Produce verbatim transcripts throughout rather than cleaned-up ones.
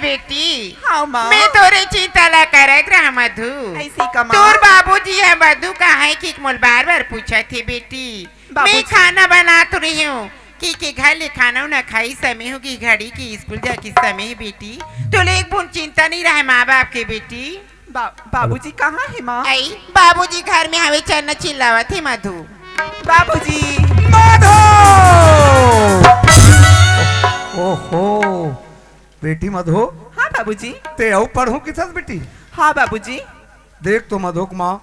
बेटी, हाँ, माँ। मैं तोरे चिंता ला करत रहा मधु। ऐसी का, माँ? तोर बाबूजी ह मधु कहाँ हे कि मोल बार-बार पूछत हे बेटी। बाबूजी। मैं खाना बनात रही हूँ कि, कि घर ले खाना उना खाई समय होगी, घड़ी की स्कूल जाके समय हे बेटी। तोले एक बूंद चिंता नहीं रहे माँ बाप के बेटी। बा-, बाबूजी कहाँ हे माँ? आई, बाबूजी घर में हवे, चलना चिल्लावत हे मधु। बाबूजी। मधु! ओहो, बेटी मधु। हाँ बाबूजी। ते अउ पढ़हूँ किथस बेटी? हाँ बाबूजी। देख तो मधु के माँ,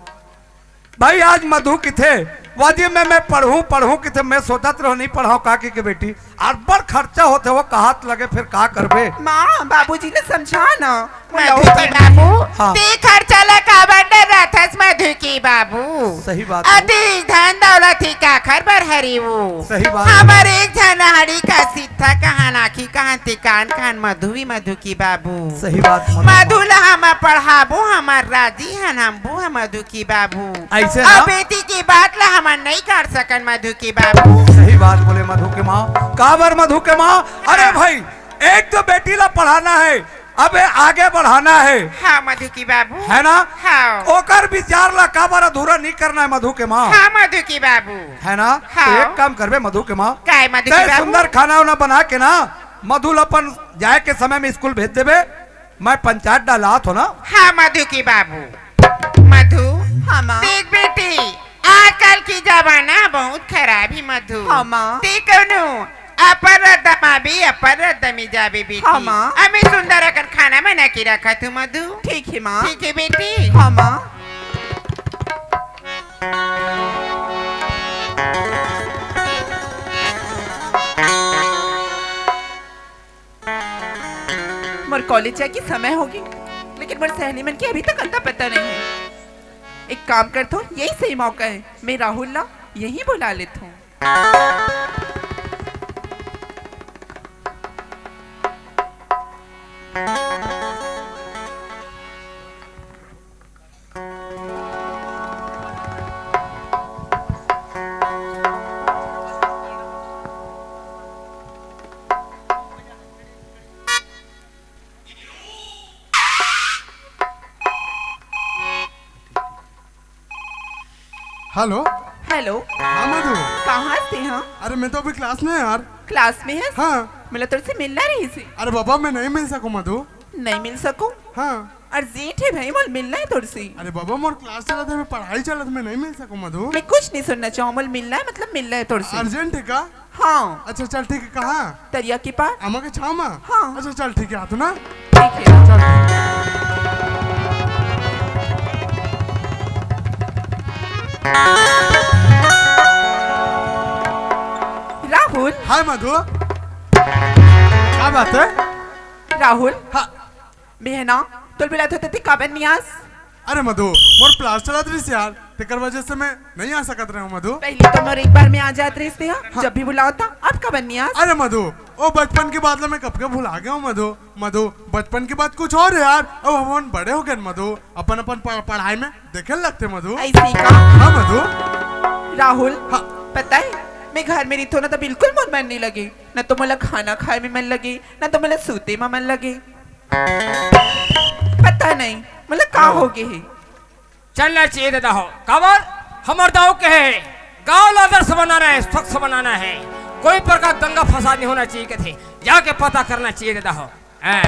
भाई आज मधु किथे, वाजी में मैं पढ़हूँ, पढ़हूँ किथे, मैं सोचत रहो नहीं पढ़ाओ काकी के बेटी, अब्बड़ खर्चा होथे वो कहत लगे, फिर का करबे? माँ, बाबूजी ने समझा ना। मधु के बाबू, हाँ। ते खर्चा ला काबर डराथस मधु के बाबू? सही बात हे। अति धन दौलत ही काखर बर हरी वो। सही बात हे। हमर एक झन हड़ी का सित्था कहान, आँखी कहान, ते कान कहान, मधु ही मधु के बाबू। सही बात, मधु। मधु ला हम पढ़ाबो, हमर राजी हन, हम बू हम मधु के बाबू। ऐसे ना? अब बेटी के बात ला हमन नहीं कर सकन मधु के बाबू। सही बात बोले मधु के माँ। काबर मधु के माँ? अरे हाँ। भाई, एक तो बेटी ला पढ़ाना हे, अब आगे बढ़ाना हे। हाँ, मधु के बाबू। हे ना? हाँ। ओकर विचार ला काबर अधूरा नहीं करना हे मधु के माँ? हाँ, मधु के बाबू। हे ना? हाँ। तो एक काम करबे मधु के माँ। काय मधु के बाबू? सुंदर खाना उना बना के ना, मधु ला अपन जाए के समय में स्कूल भेज देबे। मैं पंचायत डालात हो ना? हाँ, मधु के बाबू। मधु, हाँ, माँ। देख बेटी, आजकल के जमाना बहुत खराब हे मधु। हाँ, माँ। ते कोनो अपर रद्दा में भी अपर रद्दा में जाबे बेटी। हाँ, माँ। अमे सुंदर अकन खाना बना के रखत हूँ मधु। ठीक हे, माँ। ठीक हे बेटी। हाँ, माँ। मोर कॉलेज जाए के समय होगे, लेकिन मोर सहेली मन के अभी तक अता पता नहीं हे। एक काम करत हूँ, यही सही मौका हे, मैं राहुल ला यहीं बुला लेत हूँ। हेलो। हेलो। हाँ मधु। कहाँ से हाँ? अरे मैं तो अभी क्लास में हूँ यार। क्लास में हस? हाँ। मोला तोर से मिलना रहिस हे। अरे बाबा मैं नहीं मिल सकूँ मधु। नहीं मिल सकूँ? हाँ। अर्जेंट हे भाई, मोला मिलना हे तोर से। अरे बाबा मोर क्लास चलत हे, मैं पढ़ाई चलत, मैं नहीं मिल सकूँ मधु। मैं कुछ नहीं सुनना चाहूँ, मोला मिलना हे, मतलब मिलना हे तोर से। अर्जेंट हे का? हाँ। अच्छा चल ठीक हे, कहाँ? तरिया के पार। आमा के छाँव मा? हाँ। अच्छा चल ठीक हे, आथों ना। ठीक हे। चल ठीक हे। राहुल। हाय मधु। का बात हे? राहुल। हाँ। मैं ना, तोला बुलात हों ते काबर नहीं आस? अरे मधु, मोर क्लास चलत रहिस यार, तेकर वजह से मैं नहीं आ सकत रहे हूँ मधु। पहली तो मोर एक बार में आ जात रहिस ते, हाँ। जब भी बुलावत, अब काबर नहीं आस? अरे मधु, ओ बचपन के बात ला मैं कब के भुला गया हूँ मधु। मधु, बचपन की बात कुछ और हे यार, अब हमन बड़े हो गए मधु, अपन अपन प-, पढ़ाई में देखे लगथे मधु। ऐसे ही का? हाँ मधु। राहुल, हाँ। पता हे, मैं घर में रहिथों ना तो बिल्कुल मोर मन नहीं लगे, ना तो मोला खाना खाए में मन लगे, ना तो मोला सूते में मन लगे। पता नहीं, मतलब का हो गे हे। चलना चाहिए दादा हो, काबर? हमर दाऊ कहे, गांव ला आदर्श बनाना हे, स्वच्छ बनाना हे, कोई प्रकार दंगा फसाद नहीं होना चाहिए, कथे, जाके पता करना चाहिए दादा हो। हाँ,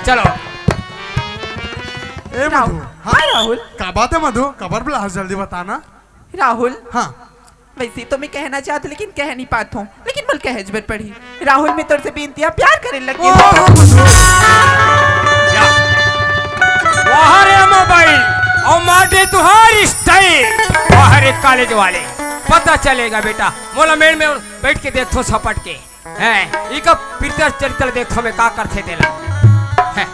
चलो। ए मधु, हाँ। हाँ, राहुल। का बात हे मधु? काबर बुलाहस, जल्दी बताना। राहुल। हाँ। वैसे तो मैं कहना चाहत हूँ, लेकिन कह नहीं पात हूँ, लेकिन मोला कहे बर पड़ही। राहुल, मैं तोर से बेनती हे, प्यार करे लगे। ओहो, मधु। या। वाह रे मोबाइल, अउ मार दे तुहार स्टाइल। वाह रे कॉलेज वाले, पता चलेगा बेटा, मोला मेड़ में बैठ के देखथों सपट के। हैं, इका पीरता चरित्र देखथों मैं का करथे तेला। हैं।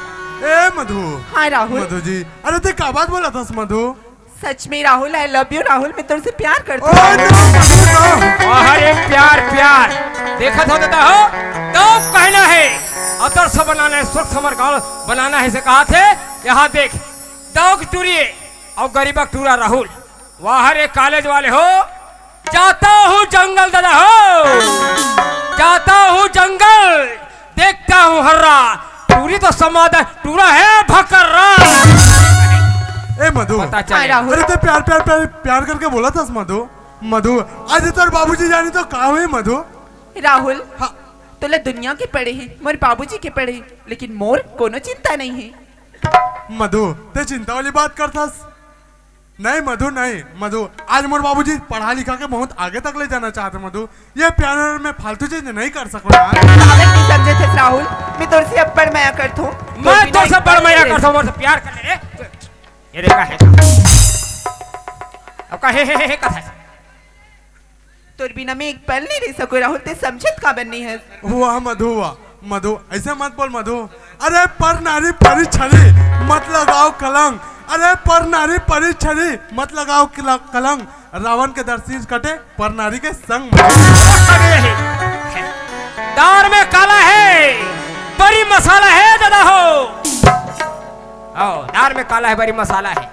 ए मधु। हाँ राहुल। मधु जी, अरे ते का बात बोलत हस मधु? सच में Rahul, I love you Rahul, मैं तोर से प्यार करथों। ओ, no, no। अरे प्यार, प्यार। देखत हो दादा हो, तो कहना हे, आदर्श बनाना हे, स्वच्छ हमर गांव बनाना हे, से कहाथे, यहाँ देख, दाऊ के टूरी अउ गरीबा के टूरा राहुल। वाह रे कॉलेज वाले हो, जाता हूँ जंगल दादा हो, जाता हूँ जंगल, देखता हूँ हर्रा, टूरी तो समादा, टूरा है भकरा। ए मधु। पता चले। हाँ, राहुल। अरे ते प्यार, प्यार, प्यार, प्यार करके बोला था मधु। मधु, आज तोर बाबूजी जानी तो का होही मधु? राहुल, हाँ। तोला दुनिया के पड़े हे, मोर बाबूजी के पड़े हे, लेकिन मोर कोनो चिंता नहीं हे। मधु, ते चिंता वाली बात करथस? नहीं मधु, नहीं मधु, आज मोर बाबूजी पढ़ा लिखा के बहुत आगे तक ले जाना चाहते मधु। ये प्यार में फालतू चीज नहीं कर सको यार। काबर नहीं समझे थे राहुल, मैं तोर से अब्बड़ मया करथों। मैं तोर से बड़ मया करथों, मोर से प्यार कर ले रे। ये देखा है। अब का हे, हे, हे, हे, कथा है। तोर बिना मैं एक पल नहीं रह सको राहुल, ते समझत काबर नहीं है? वाह मधु, वाह मधु, ऐसे मत बोल मधु। अरे पर नारी परी छरी, मत लगाओ कलंक। अरे पर नारी परी छरी, मत लगाओ किला-, कलंक। रावण के दरसीज कटे, पर नारी के संग मधु। अरे, दार में काला है, बड़ी मसाला है दादा हो। आओ, दार में काला है, बड़ी मसाला है।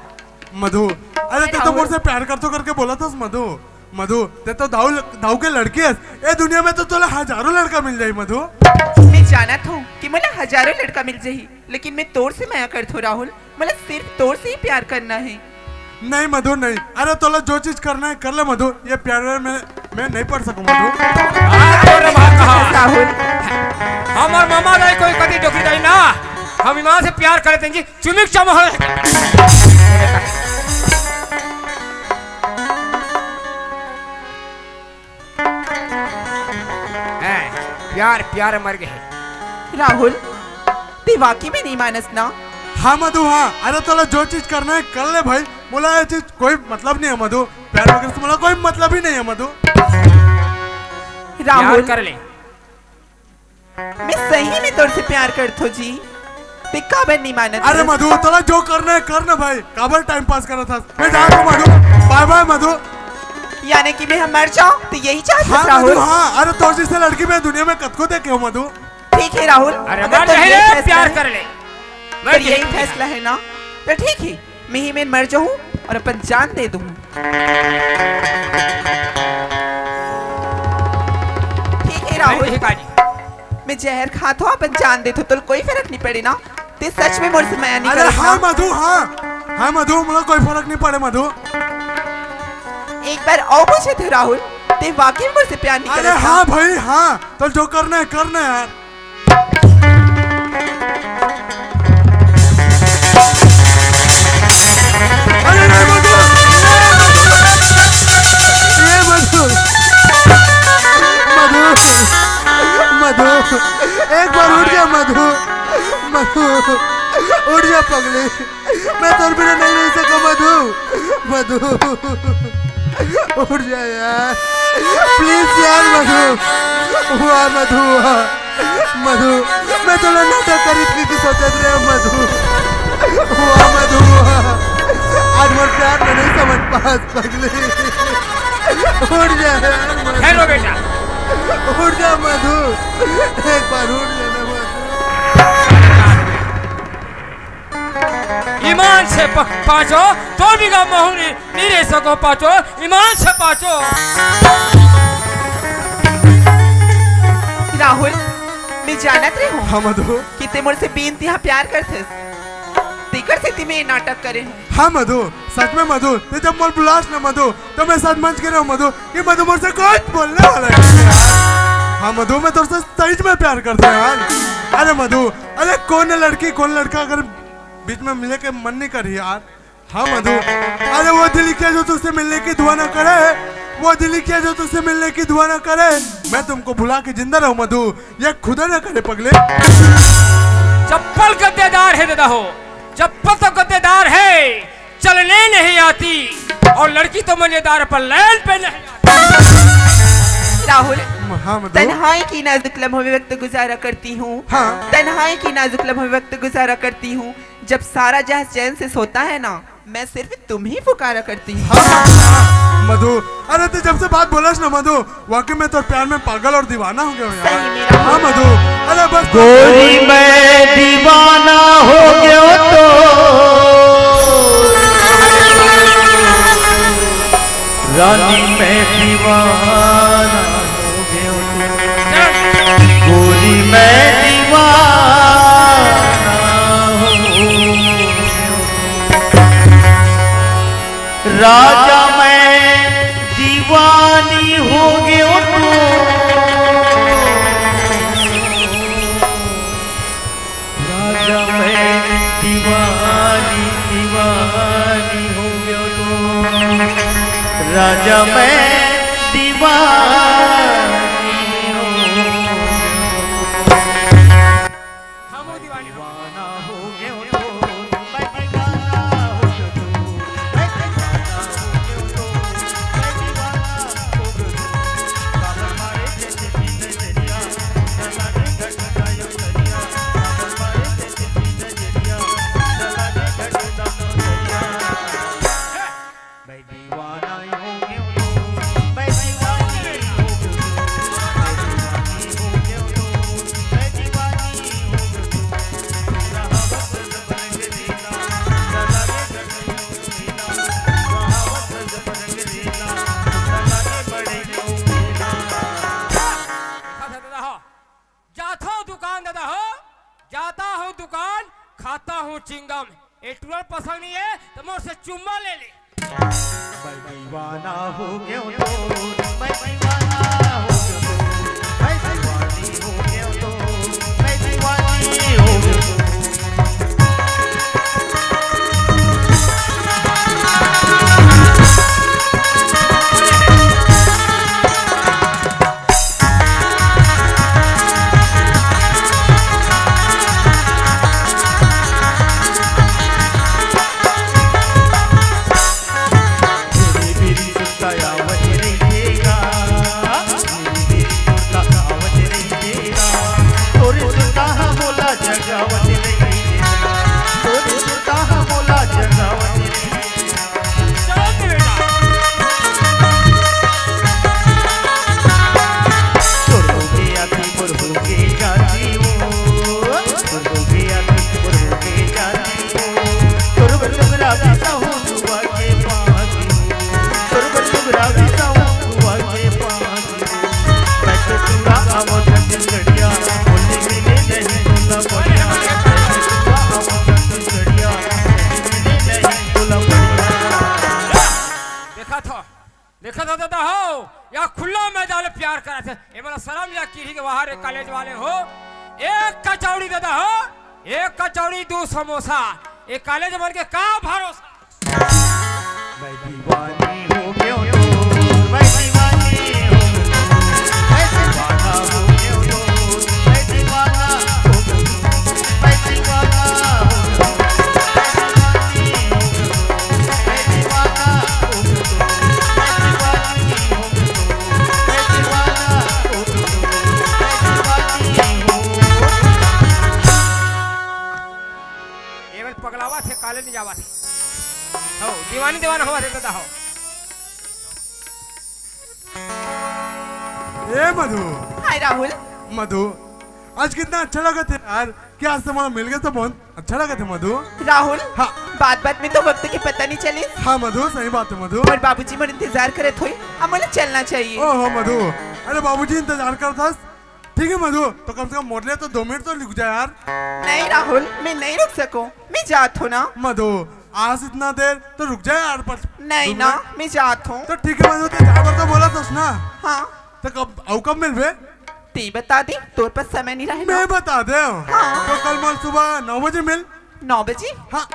मधु, अरे ते तो मोर से प्यार करथो करके बोला था मधु। मधु, ते तो दाऊ, दाऊ के लड़की हस। ए दुनिया में तो तोला हजारों लड़का मिल जाही मधु। मैं जानत हूँ कि मोला हजारों लड़का मिल जाही, लेकिन मैं तोर से मया करथो राहुल। मोला सिर्फ तोर से ही प्यार करना है। नहीं मधु, नहीं। अरे तोला जो चीज करना है कर ले मधु। ये प्यार में मैं नहीं पड़ सकूं मधु। हाँ, तो रे बात कहा। राहुल। हमर मामा दाई कोई कदी डोकरी दाई ना। हम ईमान से प्यार करे तेंगी। चुमिक चमह। हैं, प्यार, प्यार मर गए। राहुल, ते वाकई में नहीं मानस ना? हाँ मधु, हाँ। अरे तोला जो चीज करना है कर ले भाई। मोला ये चीज कोई मतलब नहीं है मधु। प्यार वगैरह से मोला कोई मतलब ही नहीं है मधु। राहुल, प्यार कर ले। मैं सही में तोर से प्यार करथो जी, ते काबर नहीं मानत अरे हस? मधु, तोला जो करना है कर ना भाई, काबर टाइम पास करत हस? मैं जात हूँ मधु, बाय बाय मधु। यानी कि मैं हम मर जाऊं, तो यही चाहत हस हाँ मधु, राहुल? हाँ। अरे तोर जैसे लड़की मैं दुनिया में कतको देखे हूँ मधु। ठीक है राहुल, अरे अगर मर तो जाए ये रे, फैसला प्यार है, कर ले। मैं अगर यही ठीक हूँ। फैसला है ना, तो ठीक है। मैं ही में मर जाऊं और अपन जान दे दूं। ठीक है राहुल, ठीक है जी। मैं जहर खात हूँ, अपन जान देत हूँ, तो कोई फर्क नहीं पड़े ना। ते सच में मोर से मया नहीं अरे करे हाँ ना? मधु, हाँ। हाँ मधु, मोला कोई फर्क नहीं पड़े मधु। एक बार और पूछे थे राहुल, ते वाकई मोर से प्यार नहीं अरे करे हाँ ना? भाई, हाँ। तो जो करना है, करना है यार। अरे नहीं मधु, नहीं मधु, मधु, मधु, मधु, एक बार उठ जा मधु, मधु, उठ जा पगली, मैं तोर बिना नहीं रह सको मधु, मधु। उठ जा यार, please यार मधु। वाह मधु, वाह। मधु, मैं तोला नाटक करीत की सोचत रहे मधु। वाह मधु, वाह। आज मोर प्यार में नहीं समझ पास पगली। उठ जा यार मधु। हेलो बेटा। उठ जा मधु। एक बार उठ जा ना मधु। ईमान से प-, पाँचो, तो भी गम महू नहीं, नहीं रह सको पाँचो, ईमान से पाँचो। राहुल, मैं जानत रहे हूँ हाँ, मधु। कि ते मोर से बेइंतहा प्यार करथस। तेकर सेती मैं ये नाटक करे हूँ। हाँ, मधु, सच में मधु, ते जब मोर बुलास ना मधु, तो मैं सच मंच के रहूँ मधु, कि मधु मोर से कुछ बोलने वाला है। हाँ, मधु, मैं तोर से सही में प्यार करता हूँ यार। अरे मधु, अरे कौन लड़की, कौन लड़का अगर बीच में मिले के मन नहीं करी यार। हाँ मधु, अरे वो दिल क्या जो तुझसे मिलने की दुआ ना करे, वो दिल क्या जो तुझसे मिलने की दुआ ना करे, मैं तुमको भुला के जिंदा रहूं मधु, ये खुदा ना करे पगले। चप्पल गद्देदार है दादा हो, चप्पल तो गद्देदार है, चलने नहीं आती, और लड़की तो मजेदार पर लाइन पे नहीं आती। राहुल, हाँ मधु। तन्हाई की नाजुक लम्हों में वक्त गुजारा करती हूँ। हाँ। तन्हाई की नाजुक लम्हों में वक्त गुजारा करती हूँ। जब सारा जहां चैन से सोता है ना, मैं सिर्फ तुम ही पुकारा करती हूँ। हाँ, हाँ, मधु, अरे तू जब से बात बोलस ना मधु, वाकई में तोर प्यार में पागल और दीवाना हो गया हूँ यार। सही में राहुल। हाँ मधु, अरे बस गोरी मैं दीवाना हो गयो तो रानी मैं दीवाना हो गयो तो गोरी मैं दीवाना राजा मैं दीवानी हो गयो तो, राजा मैं दीवानी, दीवानी हो गयो तो, राजा मैं दीवानी हो गयो तो। हमू दीवानी हो। दीवाना हो गयो तो, मैं दीवाना हो गयो तो, मैं दीवाना हो गयो तो, मैं दीवाना हो गयो तो। बाबा मारे जैसे पीने दरिया, चला रे गटका यो दरिया। बाबा मारे जैसे पीने दरिया, चला रे गटका यो दरिया। मैं दीवाना हो गयो तो, मैं दीवानी हो गयो तो, मैं दीवानी हो गयो तो, मैं दीवानी हो गयो तो। रहावत जब रंग लीला, चला रे गटका यो दरिया। रहावत जब रंग लीला, चला रे बड़े को मेला। देखा था दादा हो, जाथो दुकान दादा हो, जाता हूँ दुकान, खाता हूँ चिंगम। ए टूरा ल पसंद नहीं है तो मोर से चुम्मा ले ले। मैं दीवाना हो गयो तो, मैं दीवाना हो गयो तो, मैं दीवानी हो गयो तो, मैं दीवानी हो गयो तो। देखा था, देखा था दादा हो, या खुला मैदान में प्यार करा थे। ए मोला शर्म या किरी के बाहर एक कॉलेज वाले हो, एक कचौड़ी दादा हो, एक कचौड़ी दो समोसा, ए कॉलेज मन के का भरोसा। मैं दीवानी हो गयो तो, मैं दीवानी हो गयो तो, मैं दीवाना हो गयो तो, मैं दीवाना हो गयो तो, मैं दीवाना हो गयो तो, मैं दीवानी हो गयो तो, मैं दीवाना हो गयो तो, मैं दीवानी हो गयो तो, मैं दीवाना हो गयो तो, मैं दीवानी हो गयो तो। ए मन पगलावा थे, काले नहीं जावा थे। हो, दीवानी दीवाना होवा थे दादा हो। ए मधु। हाय राहुल। मधु, आज कितना अच्छा लगा थे यार, कि आज तुम्हारा मिल गया तो बहुत अच्छा लगा थे मधु। राहुल, हाँ। बात बात में तो वक्त की पता नहीं चली। हाँ मधु, सही बात है मधु। और बाबूजी मोर इंतजार करे थे, अब मुझे चलना चाहिए। ओहो मधु, अरे बाबूजी इंतजार करता। ठीक है मधु, तो कम से कम मोर लिए तो दो मिनट तो रुक जा यार। नहीं राहुल, मैं नहीं रुक सकूं, मैं जात हूँ ना। मधु, आज इतना देर तो रुक जा यार, पर नहीं दो ना, मिनट। मैं जात हूँ। तो ठीक है मधु, तो जाबर तो बोला तस ना। हाँ। तो कब, अउ कब मिलबे? ते बता दे, तोर पास समय नहीं रहे ना। मैं बता दे। हाँ। तो कल मोला सुबह नौ बजे मिल। नौ बजे? हाँ।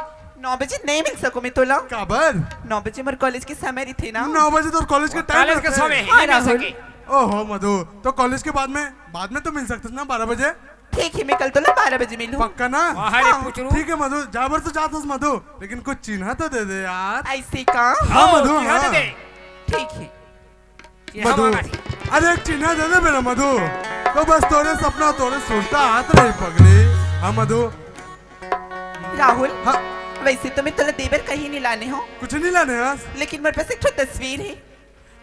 नौ बजे नहीं मिल सकूं मैं तोला। काबर? नौ बजे मोर कॉलेज के समय रहिथे ना। नौ बजे तोर कॉलेज के टाइम कॉलेज के रहिथे। समय है, हाँ, नहीं मिल राहुल। सके। ओहो मधु, तो कॉलेज के बाद में, बाद में तो मिल सकते ना, बारह बजे। ठीक है, मैं कल तोला बारह बजे मिलूं। पक्का ना? वाह रे हाँ। पुचरू। ठीक है मधु, जाबर तो जात हस मधु, लेकिन कुछ चिन्हा तो दे दे यार। ऐसे का? हाँ, मधु, चिन्हा हाँ। दे दे। ठीक है। ये मधु, हमारा है। अरे एक चिन्हा दे दे मेरा मधु, तो बस तोरे सपना तोरे सुरता आत रही पगली। हाँ मधु। राहुल, हाँ। वैसे तो मैं तोला देबर कहीं नहीं लाने हो। कुछ नहीं लाने हस? लेकिन मेरे पास एक ठो तस्वीर है,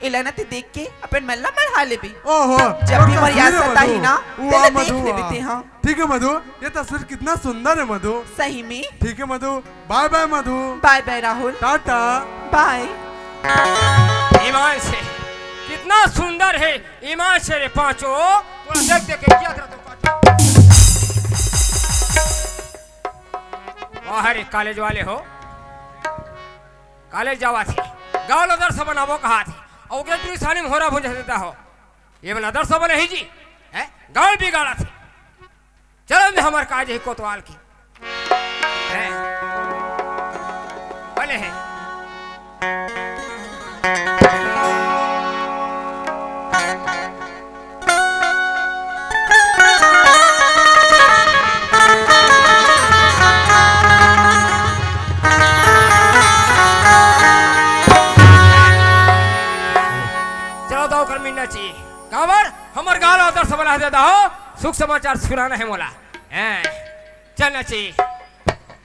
एला ना ते देख के अपन मन ला बढ़ा लेबे। ओहो, जब वो भी मोर याद तस्वीर है सताही मधु। ना, वो तेला मधु, देख लेबे हाँ। ते, हाँ। ठीक है मधु, ये तस्वीर कितना सुंदर है मधु। सही में। ठीक है मधु, बाय बाय मधु। बाय बाय राहुल। टाटा। बाय। ईमान से, कितना सुंदर है, ईमान से रे पांचों, तोला देख देख के किया तेरा तो पांचों। वाह रे कॉलेज वाले हो, कॉलेज जावा थे। गाँव ल आदर्श बनाबो कहाथे, अउ ओकरे टूरी सानी म होरा भुंजा देता हो। ये मन आदर्श बने ही जी, हैं? गाँव बिगाड़ाथे। चलन दे हमर काज हे कोतवाल के। हैं? बने हे। चलो, दव कर मिलना चाहिए। काबर? हमर गाँव ल आदर्श बना देता हो, सुख समाचार सुनाना हे मोला। हैं, चलना चाहिए।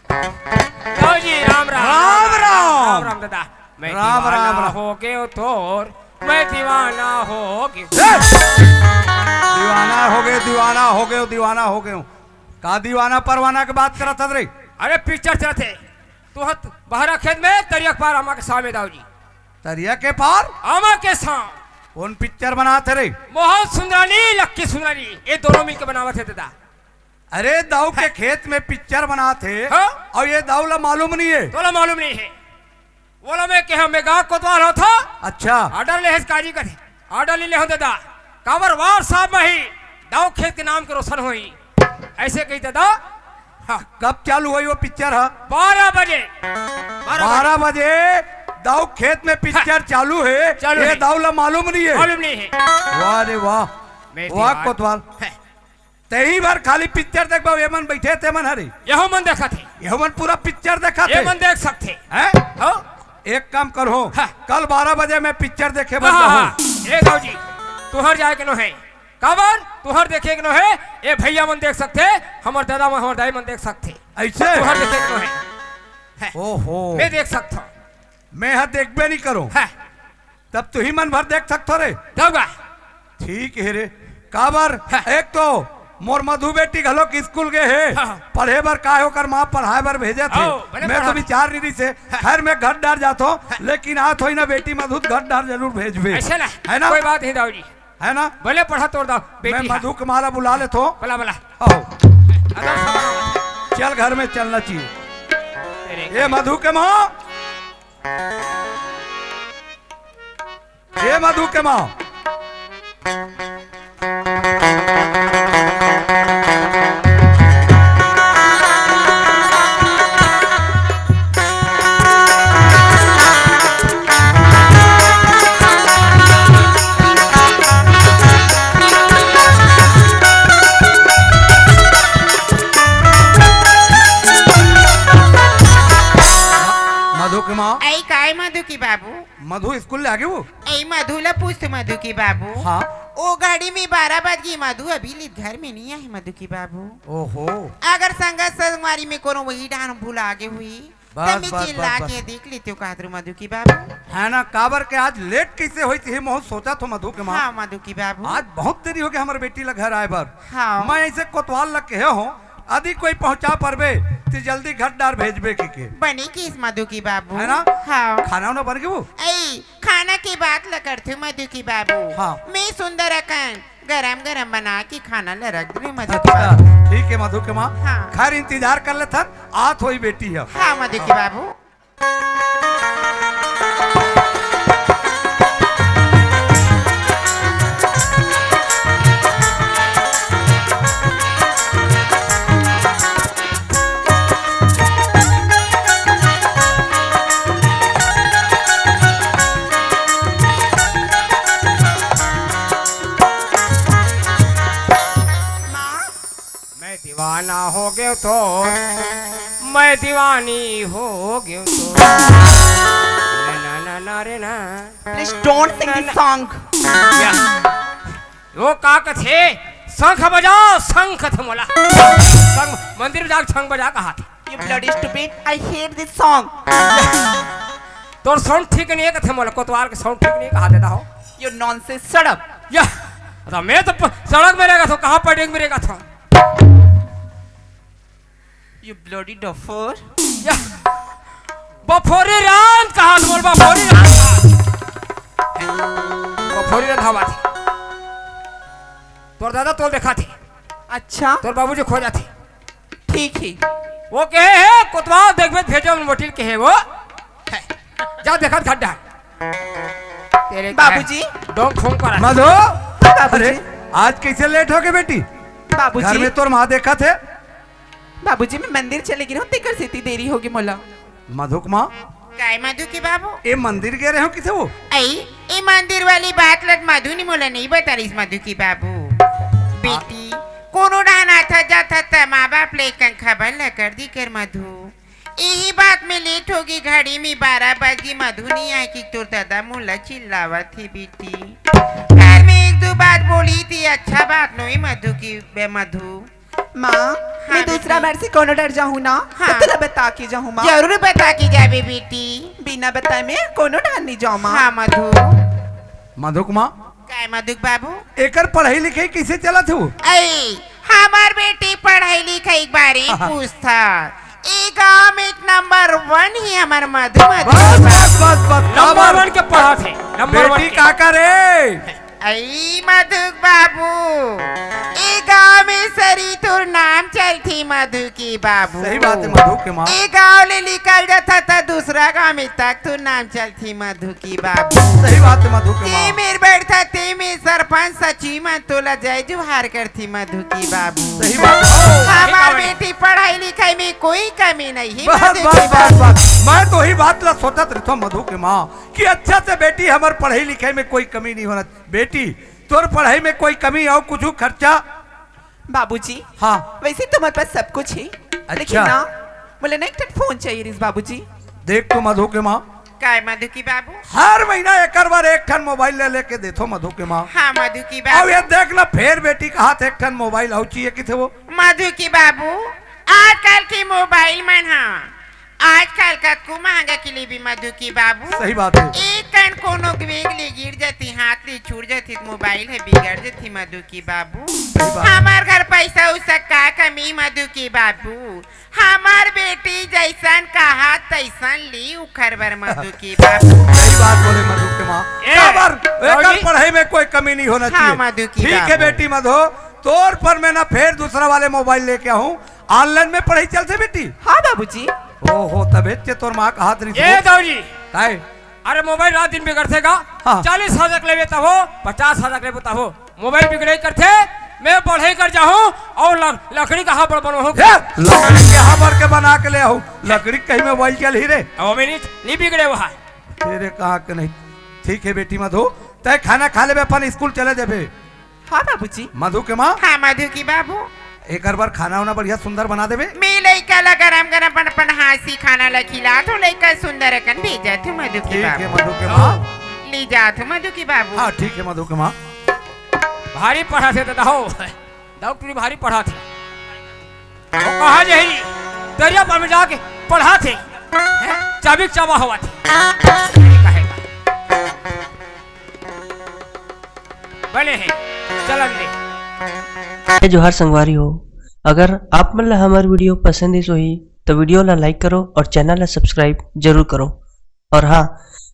दव जी, राम राम। राम राम। राम राम दादा। मैं राम दीवाना राम राम। हो गयो तोर, मैं दीवाना हो गयो। दीवाना हो गयो, दीवाना हो गयो, दीवाना हो गयो। का दीवाना परवाना के बात करत हस रे? अरे पिक्चर चलत हे, तू हत बहरा खेत में तरिया के पार आमा के सामे दाऊ जी। तरिया के पार? आमा के साम। कौन पिक्चर बनात हे रे? मोहन सुंदरानी, लक्की सुंदरानी, ये दोनों मिलके बनावत हे दादा। अरे दऊ के हैं। खेत में पिक्चर बनात हे हाँ? अउ ये दऊ ला मालूम नहीं हे? तोला मालूम नहीं हे? ओला मैं कहे, मैं गाँव कोतवाल होथों। अच्छा। ऑर्डर ले हेस काजी कथे। ऑर्डर ले ले हो दादा। काबर वार साहब माही दऊ खेत के नाम के रोशन होही। अइसे कही दादा। हाँ। कब चालू होही वो पिक्चर ह? बारह बजे। बारह बजे। बारह बजे दऊ खेत में पिक्चर हाँ। चालू हे। चालू ये हे। दऊ ला मालूम नहीं हे? मालूम नहीं हे। वाह रे वाह। मैं वाह दीवान। कोतवाल। हैं। तेही भर खाली पिक्चर देखबो, ये मन बइठे हे ते मन हरे। यहू मन देखत हे। यहू मन पूरा पिक्चर देखत ये हे। मन देख सकथे। हैं? हो? एक काम करहूँ, हाँ। कल बारह बजे मैं पिक्चर देखे बर हाँ, हाँ, जाहूँ। हाँ। ए दाऊ जी, तुहर जाए के नो हे। काबर? तुहर देखे के नो हे, ए भइया मन देख सकथे, हमर दादा मन, हमर दाई मन देख सकथे। अइसे? तुहर देखे के नो हे। हैं। ओहो। मैं देख सकथों। मैं ह देखबे नहीं करूँ। हैं। तब तुही मन भर देख सकथो रे। तब का? ठीक हे रे। काबर? हाँ। एक तो मोर मधु बेटी घलोक स्कूल गे हे, हाँ। पढ़े बर काय ओकर माँ पढ़ाए बर भेजत हे। हाँ, भले मैं तो पढ़ा। विचार नहीं रहिस हे। हाँ। खैर मैं घर डार जाथों, हाँ। लेकिन आत होही ना बेटी मधु त घर डार जरूर भेजबे। अइसे ना? है ना? कोई बात नहीं दाऊ जी। है ना? भले पढ़ा तोर दाऊ, बेटी मैं हे। मधु के माँ ला बुला लेथों। बुला, बुला। आओ। अगर सब चल घर में चलना चाहिए। तेरे ये मधु के माँ। ए मधु के माँ। मधु के माँ। आई काय मधु की बाबू? मधु स्कूल ले आगे वो? ए मधु ला पूछ तो मधु के बाबू। हाँ। ओ घड़ी में बारह बज गई, मधु अभी ले घर में नहीं आए मधु के बाबू। ओहो। अगर संगत संगवारी में कोनो वही डान भुला गे हुई, बस, त मैं बस, चिल्ला बस, बस। के देख लेते हो कादरू मधु के बाबू। है ना, काबर के आज लेट कैसे होई थी, महू सोचा थो मधु के माँ। हाँ मधु के बाबू। आज बहुत देरी हो गया हमारे बेटी ला घर आए बर। हाँ। मैं ऐसे कोतवाल ला कहे हूँ, अदी कोई पहुँचा परबे, ती जल्दी घर डार भेजबे की के। बनी किस मधु की बाबू। है ना? हाँ। खाना उना बन गयो? ए, खाना की बात ल करथे मधु की बाबू। हाँ। मैं सुंदर अकन गरम गरम बना के खाना ल रख दे मधु की अच्छा, बाबू। ठीक है मधु के माँ। हाँ। खैर इंतजार कर लेथन, आत होई बेटी ह। हाँ मधु की बाबू। मैं दीवाना हो गयो तो, मैं दीवानी हो गयो तो। ना, ना, ना, ना रे ना। Please don't sing this song. वो का कथे? शंख बजाओ, शंख कथे मोला। शंख, मंदिर में जाके शंख बजा कहाथे। You bloody stupid, I hate this song. तोर sound ठीक नहीं हे कथे मोला, कोतवाल के sound ठीक नहीं हे कहाथे दाऊ। You nonsense, shut up. या, तो मैं तो प-, सड़क में रेंगथों, कहाँ पड़ेंग में रेंगथों? You bloody duffer. या, बफोरी रांध कहाथे मोला, बफोरी रांध। बफोरी रांध हवा थी। तोर दादा तोला देखाथे। अच्छा। तोर बाबूजी खोजाथे। ठीक हे। वो कहे हे, कोतवाल देखबे त भेजो, मोटिल कहे वो। हे। जा देखा घर डार। बाबूजी। डोंग फोंग करा। मधु। बाबूजी। अरे, आज कैसे लेट हो गए बेटी? बाबूजी। घर में तोर माँ देखा थे। बाबूजी, मैं मंदिर चले गे रहेंव, तेकर सेती देरी होगे मोला। मधु के माँ। काय मधु के बाबू? ए मंदिर गे रहेंव किथे वो? अई, ए मंदिर वाली बात ल त मधु ने मोला नहीं बता रहिस मधु के बाबू। बेटी, कोनो डहन आथा जाथा त माँ बाप ले एक खबर ल कर दी कर मधु। इही बात में लेट होगे, घड़ी में बारह बज गे, मधु नहीं आए कि तोर दादा मोला चिल्लावत हे बेटी। घर में एक दो बात बोली थी, अच्छा बात नोई मधु की, बे मधु। माँ, हाँ, मैं दूसरा बेटी। बार से कोनो डर जाहूँ ना, हाँ। तो तोला बता के जाहूँ माँ। जरूर बता के जाबे बेटी। बिना बताए मैं कोनो डर नहीं जाऊँ माँ। हाँ मधु। मधुक माँ। काय मधुक बाबू? एकर पढ़ाई लिखाई कैसे चलत हे? अई, हमार बेटी पढ़ाई लिखाई के बारे में पूछथा। ए गांव में एक नंबर वन ही हमार मधु, मधु बस, के बस, बाबू। बस, बस, नंबर काबर? वन के पढ़ाथे, नंबर वन बेटी के। का करे? अई मधुक बाबू, ए गांव में सरी तोर नाम चलथे मधु के बाबू। सही बात है मधु के माँ। ए गांव ले निकल जाथा त दूसरा गांव में तक तोर नाम चलथे मधु के बाबू। सही बात है मधु के माँ। ते मेर बैठथा ते मेर सरपंच सचिव मन तोला जय जोहार करथे मधु के बाबू। सही बात है। हमार बेटी पढ़ाई लिखाई में कोई कमी नहीं है बस, मधु बस, के बस, बाबू। बस। मैं तो ही बात ला सोचत रहिथों मधु के माँ कि अच्छा से बेटी हमर पढ़ाई लिखाई में कोई कमी नहीं होना। बेटी, तोर पढ़ाई में कोई कमी अउ कुछु खर्चा? बाबूजी, हाँ। वैसे तो मोर पास सब कुछ है, अच्छा। लेकिन ना, मोला ना एक ठन फोन चाहिए रिहिस बाबूजी। देख तो मधु के माँ। काय मधु की बाबू? हर महीना एकर बर एक ठन मोबाइल ले लेके देथों मधु के माँ। हाँ मधु की अब बाबू। ये देख ना, फेर बेटी कहाथे एक ठन मोबाइल अउ चाहिए किथे वो। मधु की बाबू, आजकल के मोबाइल मन हा आजकल कतको महंगा के लेबे मधु के बाबू। सही बात है। एक कन कोनो वेग ले गिर जथे, हाथ ले छूट जथे, त मोबाइल ह बिगड़ जथे मधु के बाबू। सही बात। हमर घर पैसा उसा का कमी मधु के बाबू, हमर बेटी जैसन कहा तैसन ली उखर बर मधु के बाबू। सही बात बोले मधु के माँ। ए, काबर? एकर बाबूजी। पढ़ाई में कोई कमी नहीं होना हाँ, चाहिए। मधु की ठीक है बाबू। बेटी मधु, तोर पर मैं ना फेर दूसरा वाले मोबाइल लेके आऊँ। ऑनलाइन में पढ़ाई चलथे बेटी? हाँ बाबूजी। ओहो, तभे ते तोर माँ कहात रहिस ए वो। दाऊजी। काय? अरे मोबाइल रात दिन बिगड़थे गा। हाँ। चालीस हजार के लेबे तभो, पचास हजार के लेबे तभो। मोबाइल बिगड़े करथे, मैं पढ़ाई कर जाहूँ अउ लक-, लकड़ी कहाँ पर बनवाहूँ? ए, लकड़ी कहाँ पर के बना के ले आऊँ? लकड़ी कहीं मोबाइल चलही रे? अब मैंने नहीं बिगड़े वो है। तेरे कहाँ के नहीं। ठीक है बेटी मधु, तय खाना खा लेबे, अपन स्कूल चले जाबे। हाँ बाबूजी। मधु के माँ? हाँ मधु की बाबू। एकर बर खाना उना बढ़िया सुंदर बना देबे। मैं लइका ला गरम गरम अपन, अपन हाथ से खाना ला खिलात हूँ, लइका सुंदर अकन भेजत हूँ मधु की ठीक बाबू। है मधु के माँ। ले जात हूँ मधु की बाबू। हाँ ठीक है मधु के माँ। भारी पढ़ाथे दादा हो, डॉक्टरी भारी पढ़ाथे। वो कहाँ जाही? दरिया पर में जाके पढ़ाथे। हैं? चाबी के चाबा होवथे। कहेगा। बने हे, चलन दे। जय जोहार संगवारी हो। अगर आप मन ला हमर वीडियो पसंद आइस होही, तो वीडियो ला like करो और चैनल ला subscribe जरूर करो। और हाँ,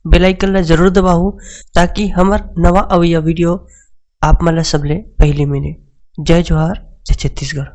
bell icon ला जरूर दबाओ, ताकि हमर नवा अवइया वीडियो आप मन ला सबले पहिली मिले। जय जोहार, जय छत्तीसगढ़।